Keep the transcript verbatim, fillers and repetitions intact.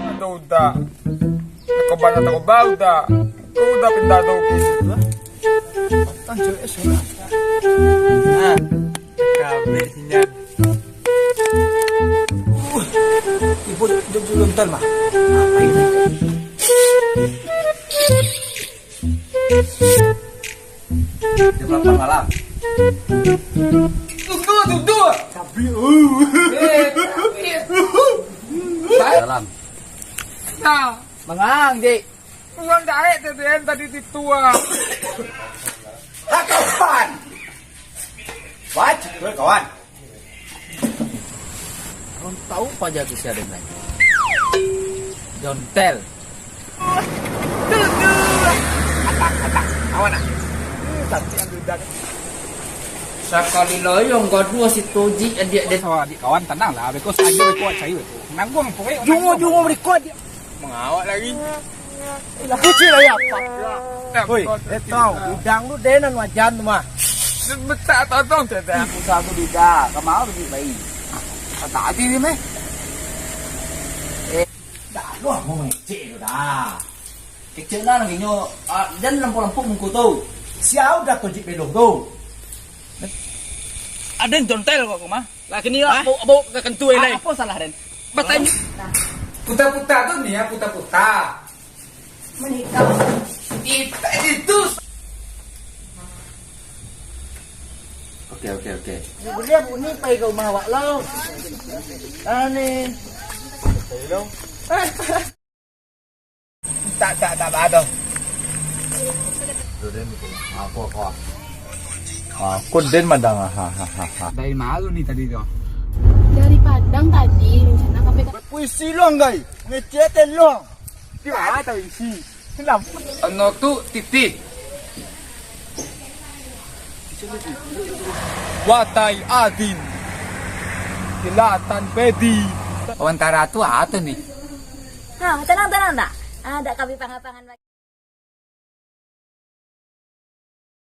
Ado uda. Kau bana tak ubah uda. Kau uda pindah tu. Tanjung es lah. Nah, kabeh sinyal. Uh, ibu jujur lontar mah. Apa ini? Jam delapan malam. Tunggu, tunggu. Tapi, uh. Eh, tapi. Dalam. Nah. Mangang, Dik. Urang gaek tadi, tadi di tua. Kawan. Wajib, kawan. Kau tahu paja tu si Aden lai? Jontel. Atak, atak. Awan ah. Sakali loyong gaduah si Toji, adiak den. Sawa adik kawan, tanang lah. Beko sajo, beko cari beko. Nanggung pokoknya. Jungo, jungo berikut. Mangawak lagi. Lah, kucing lah ya, Pak. Hoi, eh, tau, udang tu den nan wajan tu mah. Betak totong tu dah. Ih, usaha tu bida. Kamau tu baik. Kata hati ni meh. Eh, dah lu mau mengecek tu dah. Kecek lah lagi nyo, ah, jan lampau-lampau muko tu. Siau dah tojik belok tu. Aden jontel kok, Koma. Lah kini lah, bau, bau ka kantua lai. Apo salah den? Batanyo. Puta-puta tu ni ya, puta-puta. Menikah. Itu, itu. Oke, oke, oke. Beliau bunyi pai ka rumah awak lo. Ah, ni. Tak, tak, tak, tak ada. Aku, aku. Aku den madang, ha, ha, ha, ha. Dari mana ni tadi tu? Dari Padang tadi, rencana sampai ke Puisi long, gai. Ngecek teh long. Di mana tahu isi? Kenapa? Ano tu titih. Watai adin. Kilatan pedi. Wantara tu ato ni. Ha, tanang, tanang, nak. Ah, dak kami pangan-pangan lagi.